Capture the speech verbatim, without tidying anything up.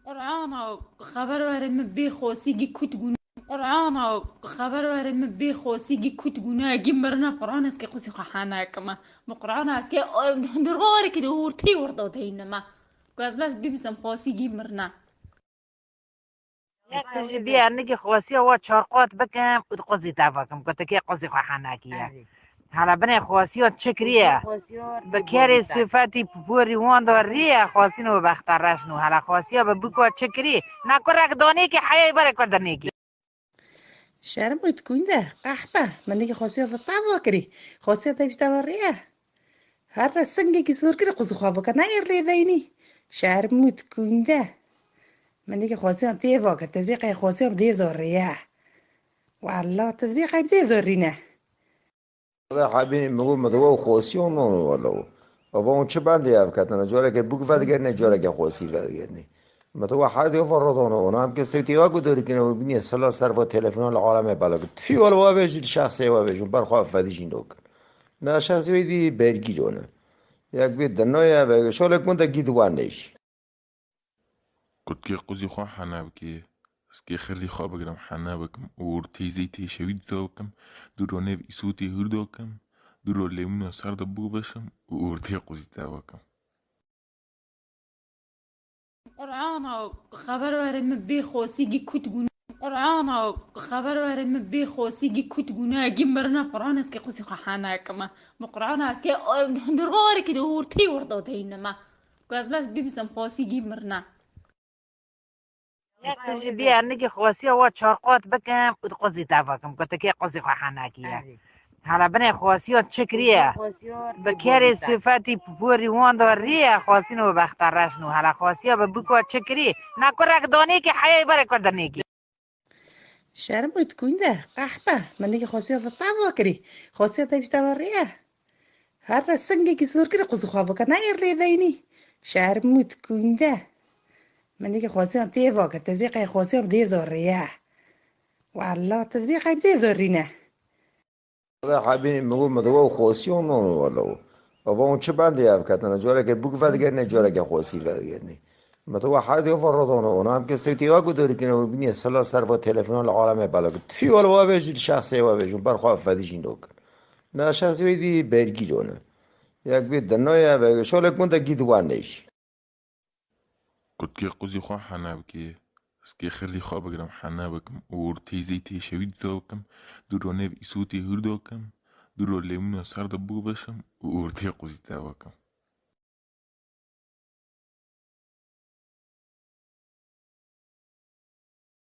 Qur'ana xeber were min bê xosîgî kut gûne. Qur'ana xeber were min bê xosîgî kut gûne gî mirine Qur'an ez kê qusî xwe hene kime. Bi Qur'ana ez kê durxo were ki de hûrtî wirdo deynime. Ku ez bes bibisem xosîgî mirine. Yek ji bî ernigî xwesiya wa çarqat bikim û di quzî te bikim ku tu kê quzî xwe henakiye. Hala binê xwesiya çi kiriye? Bi kerê sifetî piporî wan de riye xwesîn û bexte reşn û hala xwesiya bi bûka çi kirî? Na kurek danêkî heyê berê kurdinêkî. Şerm û dikûnde, qehpe, min nigî xwesiya de teva kirî. Xwesiya te bî teva riye. Her re singekî sor kirî quzî xwe bike, nayê rê deynî. Şerm û dikûnde. Min nigî xwesiya teva kir, te dibê qey xwesiya bi dêv de riye. Walla, te dibê qey bi dêv de rîne. Hebî min got, min diwe xwesiya non walo. Ava hûn çi bendê ev ketine? Careke bûk vedigerîne, careke xwesî vedigerîne. Min diwe her diya va radana ona. Em ke sewtê wa gudarî kine û bîne sila ser va telefona li alemê bela kir. Tfî walo wa vejî, şexsê wa vejî, ber xwe fedî jî nokin. Na şexsê wê dî bergî lone. Yek bê dinaya ve, şolek min de gî diwan neyşî. Kutkê quzî xwe hene bikê, ez kê xirlî xwe bigirim hene bikim û ortê zey tê şewî diza bikim, dûro nêv îsotê hûr dokim, dûro lêmûna ser de bû bişim û ortê quzî te bikim. Qur'ana xeber were min bê xosîgî kut gûne. Qur'ana xeber were min bê xosîgî kut gûne gî mirine Qur'an ez kê qusî xwe hene kime. Bi Qur'ana ez kê durxo were ki de hûrtî wirdo deynime. Ku ez bes bibisem xosîgî mirine. Yek ji bî ernigî xwesiya wa çarqat bikim û di quzî te bikim ku tu kê quzî xwe henakiye. Hala binê xwesiya çi kiriye? Bi kerê sifetî piporî wan de riye xwesîn û bexte reşn û hala xwesiya bi bûka çi kirî? Na kurek danêkî heyê berê kurdinêkî. Şerm û dikûnde, qehpe, min nigî xwesiya de teva kirî. Xwesiya te bî teva riye. Her re singekî sor kirî quzî xwe bike, nayê rê deynî. Şerm û dikûnde. Min nigî xwesiya teva kir, te dibê qey xwesiya bi dêv de riye. Walla, te dibê qey bi dêv de rîne. Hebî min got, min diwe xwesiya non walo. Ava hûn çi bendê ev ketine? Careke bûk vedigerîne, careke xwesî vedigerîne. Min diwe her diya va radana ona. Em ke sewtê wa gudarî kine û bîne sila ser va telefona li alemê bela kir. Tfî walo wa vejî, şexsê wa vejî, ber xwe fedî jî nokin. Na şexsê wê dî bergî lone. Yek bê dinaya ve, şolek min de gî diwan neyşî. Kutkê quzî xwe hene bikê, ez kê xirlî xwe bigirim hene bikim û ortê zey tê şewî diza bikim, dûro nêv îsotê hûr dokim, dûro lêmûna ser de bû bişim û ortê quzî te bikim.